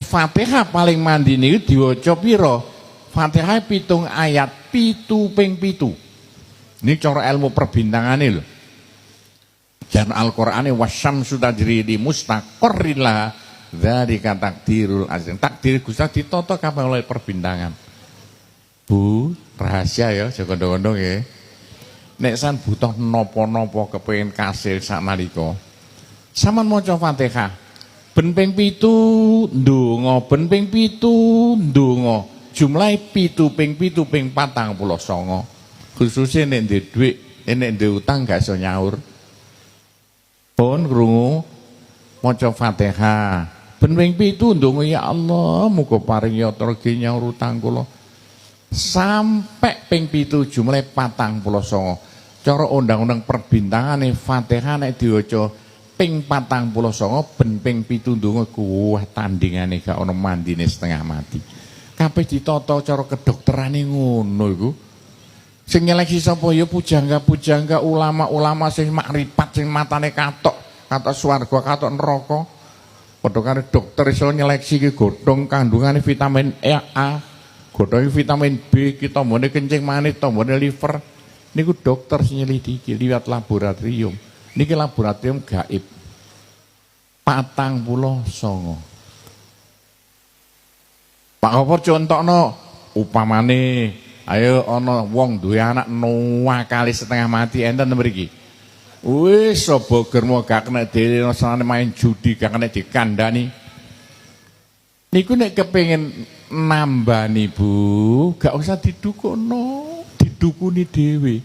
Fatihah paling mandi niku diwaca pira? Fatihah 7 ayat, 7 ping 7. Ini cara ilmu perbintangane lho. Jan Al-Qur'ane wasyamsu tajri li mustaqarrin laha dzalika takdirul azim. Takdir Gusti ditata kabeh oleh perbintangan. Bu, rahasia ya, aja kondo-kondo nggih. Nek san butuh napa-napa kepengin kasil saknalika, sampean maca Fatihah. Ben ping 7 ndonga, ben ping 7 ndonga. Jumlahe 7 ping 7 ping 49. Khususe nek ndek dhuwit, nek ndek utang gak iso nyaur. Pun krungu maca Fatihah. Ben ping 7 ndonga ya Allah, muga paring yatra ge nyaur utang kula. Sampai ping 7 jumlahe 49. Cara undang-undang perbintangane Fatihah nek diwaca ping 49 ben ping 7 ndonga kuwah tandingane gak ana mandine setengah mati. Kabeh ditata cara kedokterane ngono iku. Sing nyeleksi sapa ya pujangga-pujangga ulama-ulama sing makripat sing matane katok, katok swarga, katok neraka. Padha karo dokter iso nyeleksi ki godhong kandungane vitamin E, A, godhonge vitamin B, ki tombone kencing manis, tombone liver. Niku dokter sing nyelidiki liwat laboratorium. Niki laboratorium gaib. 49. Pak Gopor contokno upamane ayo ana wong duwe anak kali setengah mati enten mriki. Wis sapa germo gak kena dhewe main judi gak kena dikandani. Niku nek kepengin nambani Bu, gak usah didukono, didukuni dhewe.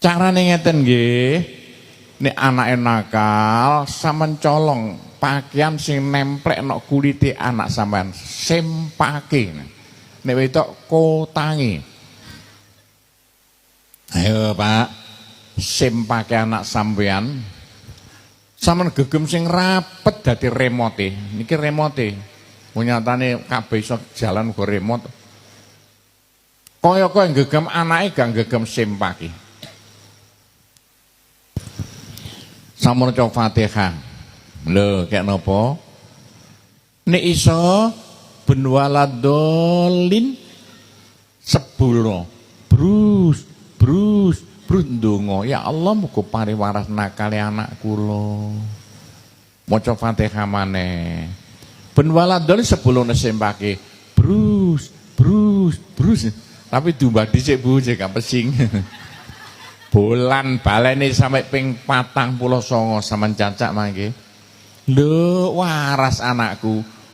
Carane ngeten nggih. Nek anake nakal, sampean colong pakaian sing nemplek nok kulite anak sampean, sempake. Nek wedok kotangi. Ayo Pak, sempake anak sampean. Sampean gegem sing rapet dadi remote. Niki remote. Nyatane kabeh iso jalan go remote. Kaya-kaya gegem anake gak gegem sempake. Sampun maca Fatihah. Lho, kek napa? Nek iso ben waladolin sebulno. Brus, brus, brus ndonga, ya Allah muga paring waras nakale anak kula. Maca Fatihah maneh. Ben waladolin sebulone sempake. Brus, brus, brus. Tapi diumbah dhisik Bu, cek gak pesing. Bolan balene sampai ping 49 sampean cacak mangke. Lho, waras anakku.